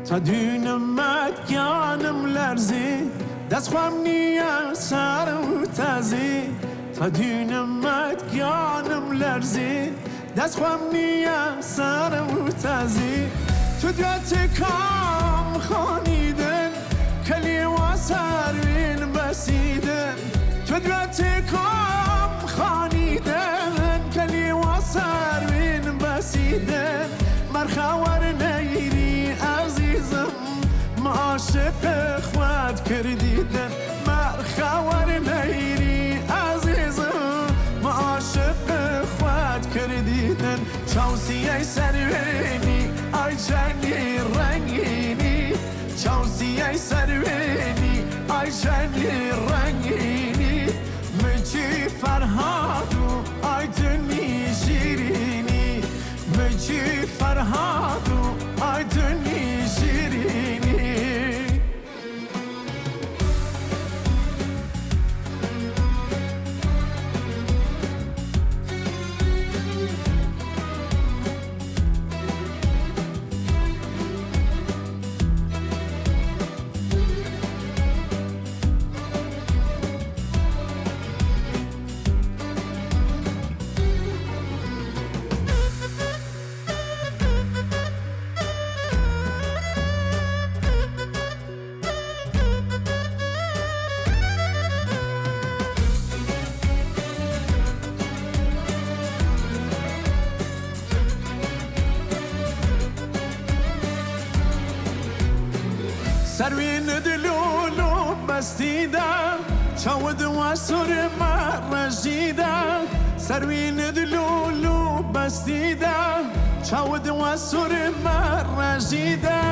تا دونمت گیانم لەرزی، دەست خوام نییە سەرم تەزی. تا دونمت گیانم لەرزی، دەست خوام نییە سەرم تەزی. تو دوێت کام خانیدن، کەلی وا سەروین بەسیدن. تو دوێت کام خانیدن، کەلی وا سەروین بەسیدن. مەرخەوەر نەیری عەزیزم، عاشق خوات کردیدن. مەرخەوەر نەیری عەزیزم، عاشق خوات کردیدن. چاوسیەی سەروێنی ئای چەنی ڕەنگینی، چاوسیەی سەروێنی ئای چەنی ڕەنگینی. مچی فەرهاد و ئای دنی شیرینی، مچی فەرهاد و ئای دنی شیرینی. سەروین دلولو بەستیدا، چاود واسوور مەڕەژیدا. سەروین دلولو بەستیدا، چاود واسوور مەڕەژیدا.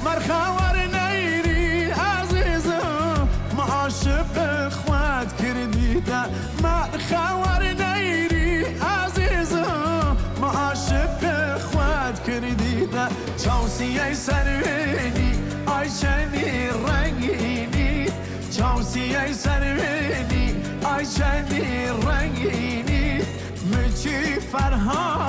مەرخەوەر نەیری عەزیزم، عاشق خوات کردیدا. مەرخەوەر نەیری عەزیزم، عاشق خوات کردیدا. چاوسیەی سەروێنی ئای چەنی ڕەنگینی، چاوسیەی سەروێنی ئای چەنی ڕەنگینی. مچی فەرهاد